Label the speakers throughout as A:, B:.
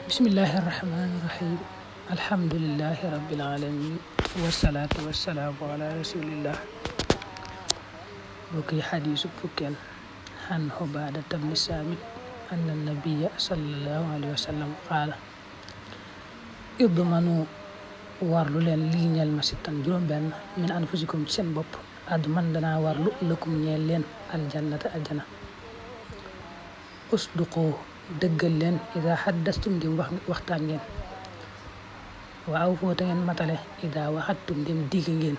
A: Bismillahirrahmanirrahim. Alhamdulillahi rabbil alamin. Wassalatu wassalamu ala rasulillah. Bokki hadisu fukel han Ubaada ibn Saamit anna nabiyya sallallahu alayhi wa sallam qaala idmanu warlu leen lii ñeel ma sittan juróom benn min anfusikum ci seen bopp adman danaa warlu lëkkum ñeel leen aljannata aljana usduqu dëggal leen ida haddastum dim waxtaan ngeen wa awfoo te ngeen matale ida waxattum dim digg ngeen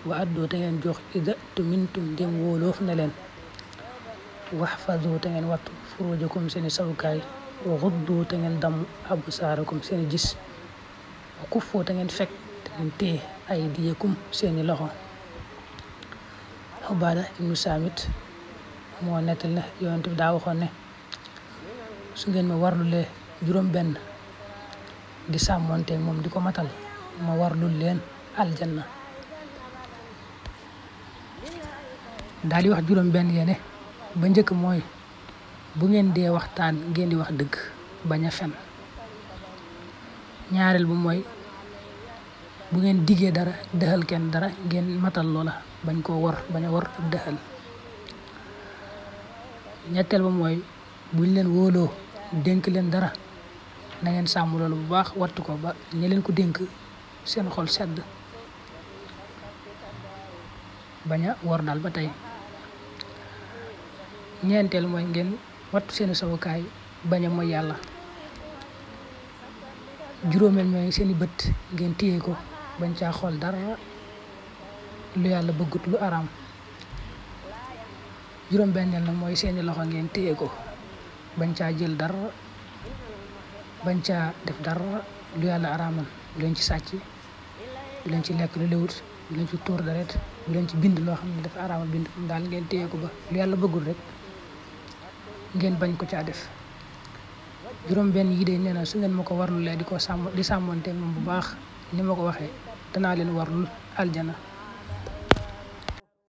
A: wa addoo te ngeen jox ida tumintum dim wóoloof na leen waxfadu te ngeen wattu furujakum seeni sawukaay wa xuddu te ngeen damm absaarakum seeni gis wa kuffoo te ngeen fekk te ngeen téye ay diyakum seeni loxo. Ubaada ibnu Saamit moo nettal ne yonent bi daa waxoon ne su ngeen ma warlulee juróom benn di sàmmonte moom di ko matal ma warlul leen aljanna. daal di wax juróom benn yene ba njëkk mooy bu ngeen dee waxtaan ngeen di wax dëgg bañ a fen. ñaareel bu mooy bu ngeen diggee dara dëxal kenn dara ngeen matal loola bañ koo war bañ a war ab dëxal. ñetteel ba mooy buñ leen wóoloo dénk leen dara na ngeen sàmm loolu bu baax wattu ko ba ñi leen ko dénk seen xol sedd bañ a war daal ba tey. ñeenteel mooy ngeen wattu seeni sawukaay bañ a mooy yàlla. juróomeel mooy seeni bët ngeen téye ko bañ caa xool dara lu yàlla bëggut lu araam. juróom benneel nag mooy seeni loxo ngeen téye ko bañ caa jël dara bañ caa def dara lu yàlla araamal. bu leen ci sàcc, bu leen ci lekk lu lewut, bu leen ci tuur deret, bu leen ci bind loo xam ne dafa araamal bind daal ngeen téye ko ba lu yàlla bëggul rek ngeen bañ ko caa def. juróom benn yi de nee na su ngeen ma ko warlulee di sàmmonte moom bu baax ni ma ko waxee danaa leen warlul aljana.